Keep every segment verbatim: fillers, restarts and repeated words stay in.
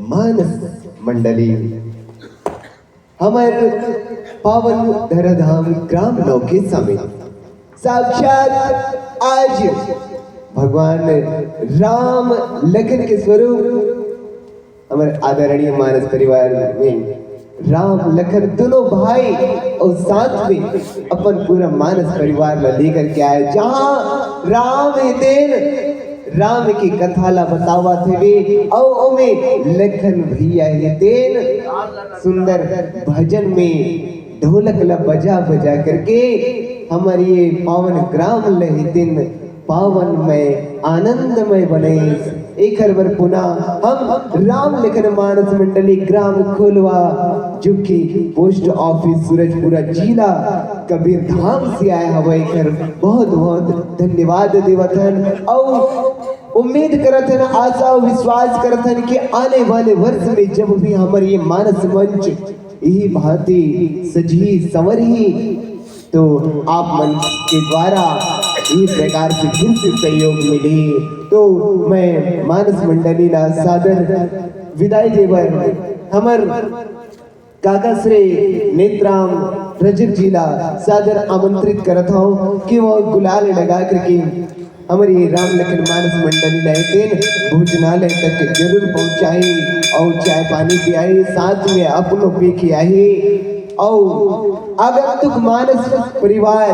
मानस मंडली, हमर पावन धराधाम ग्राम नौकेसा में साक्षात आज भगवान राम लखन के स्वरूप हमर आदरणीय मानस परिवार में राम लखन दोनों भाई अउ साथ में अपन पूरा मानस परिवार ला लेकर के आए, जहाँ राम हे तेन, राम के कथा ला बतावत हवे, अउ ओमे लखन भैया हे तेन सुंदर भजन में ढोलक ला बजा बजा करके हमर ये पावन ग्राम ल हे तेन पावनमय, आनंदमय बने। एकर बर पुनः हम राम लखन मानस मंडली ग्राम खोलवा, जो कि पोस्ट ऑफिस सूरजपुरा, जिला कबीर धाम से आए हवय, एकर बहुत बहुत धन्यवाद देवत हन। अउ उम्मीद करत हन, आशा अउ विश्वास करत हन कि आने वाले वर्ष में जब भी हमर ये मानस मंच यही भांति सजही संवरही, तो आप मन के द्वारा इही प्रकार से फिर से सहयोग मिली। तो मैं मानस मंडली ला सादर विदाई देबर हमर काका श्री नेत्राम रजक जी ला सादर आमंत्रित करत हूँ कि वो गुलाल लगा करके हमर ये राम लखन मानस मंडली ला हे तेन भोजनालय तक जरूर पहुँचाही अउ चाय पानी पियाही, साथ में अपनो पी खियाही। अउ आगंतुक मानस परिवार,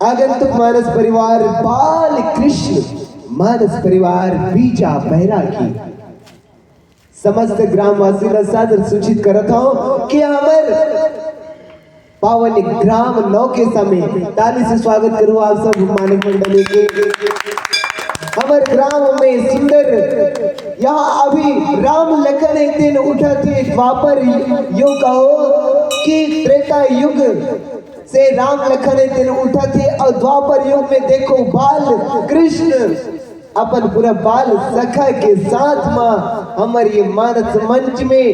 आगंतुक मानस परिवार बाल कृष्ण मानस परिवार बीजा बैरागी समस्त ग्रामवासी ला सादर सूचित करत हूँ कि हमर पावन ग्राम नौकेसा में ताली से स्वागत करूँ आप सब मानस मंडली के। हमर ग्राम में सुंदर यहाँ अभी राम लखन एक दिन उठा थे, द्वापर यो कहो कि त्रेता युग से राम लखन एक दिन उठा थे अउ द्वापर युग में देखो बाल कृष्ण अपन पूरा बाल सखा के साथ मा हमर ये मानस मंच में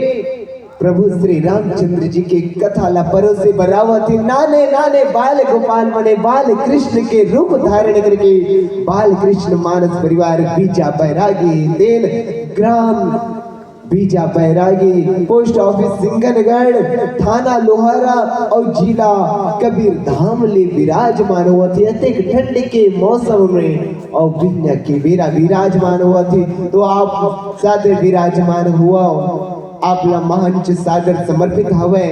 प्रभु श्री रामचंद्र जी के कथा ला परोसे बर आवत हे। नाने नाने बाल गोपाल मने बाल कृष्ण के रूप धारण करके बाल कृष्ण मानस परिवार बीजा बैरागी तेन ग्राम बीजा बैरागी, पोस्ट ऑफिस सिंगनगढ़, थाना लोहारा अउ जिला कबीर धाम ले विराजमान होवत हे। अतेक ठंड के मौसम में अउ बिहनिया के बेरा विराजमान होवत हे, तो आप सादर विराजमान हुआ, आप ला मंच सादर समर्पित हवय।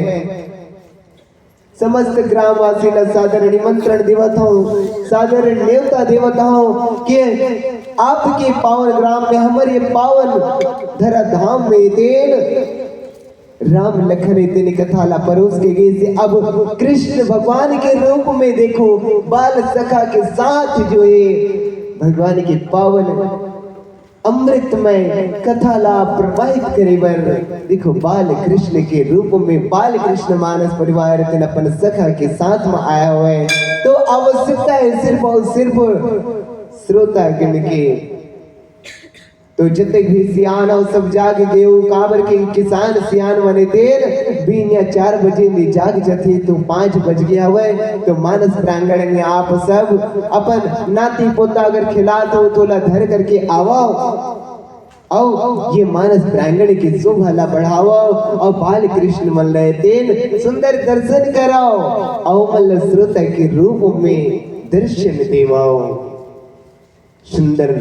समस्त ग्रामवासी ला सादर निमंत्रण देवत हूँ, सादर न्योता देवत हूँ कि आपके पावन ग्राम में, हमर ये पावन धरा धाम में तेन राम लखन तेन कथा ला परोस के गे से अब कृष्ण भगवान के रूप में देखो बाल सखा के साथ जो है भगवान के पावन अमृतमय कथा ला प्रवाहित करे बर देखो बाल कृष्ण के रूप में बाल कृष्ण मानस परिवार तेन अपन सखा के साथ में आया हुआ है। तो आवश्यकता है सिर्फ और सिर्फ श्रोता गण के। तो जतेक भी सियान हो सब जाग गेव, काबर के किसान सियान मने तेन बिहनिया चार बजे ले जाग जथे तो पाँच बज गया हुआ है। तो मानस प्रांगण में आप सब अपन नाती पोता अगर खिलात हो तोला धर करके आवव अउ ये मानस प्रांगण के शोभा ला बढ़ावव अउ बाल कृष्ण मन ल तेन सुंदर दर्शन कराव अउ मन ल श्रोता के रूप में दर्शन देवव। सुंदर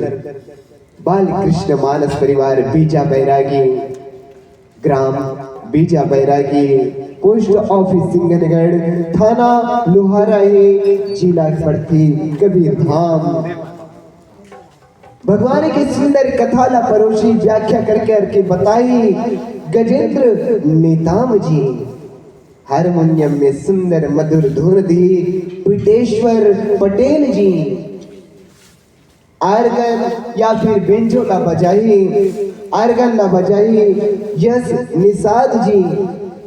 बाल कृष्ण मानस परिवार बीजा बैरागी, ग्राम बीजा बैरागी, पोस्ट ऑफिस सिंगनगढ़, थाना लोहारा है, जिला पड़थे कबीर धाम। भगवान के सुंदर कथा ला परोसी व्याख्या करके करके बताई गजेंद्र नेताम जी। हारमोनियम में सुंदर मधुर धुन दी पिटेश्वर पटेल जी। आर्गन या फिर बेंजो ला बजाई, आर्गन ला बजाई यश निषाद जी।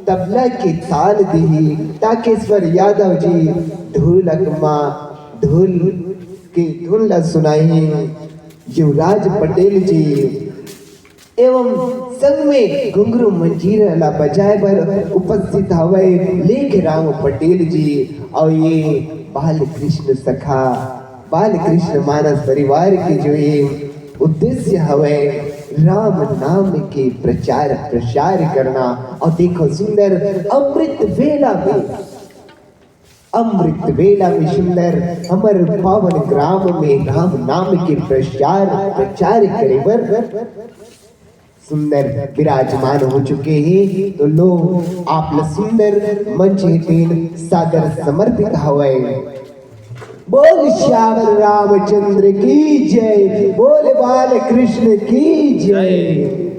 तबला के ताल दी ताकेश्वर यादव जी। ढोलक मा ढोल के धुन ला सुनाई युवराज पटेल जी। एवं संग में घुंघरू मंजीरा ला बजाए बर उपस्थित हवय लेख राम पटेल जी। अउ ये बाल कृष्ण सखा बाल कृष्ण मानस परिवार के जो ये उद्देश्य हवय, राम नाम के प्रचार प्रसार करना। और देखो सुंदर, अमृत वेला में, अमृत वेला में सुंदर हमर पावन ग्राम में राम नाम के प्रचार प्रचार करे बर सुंदर विराजमान हो चुके हैं। तो लो, आप ल सुंदर मंच हे तेन सादर समर्पित हवय। बोल श्याम रामचंद्र की जय, बोल बाल कृष्ण की जय।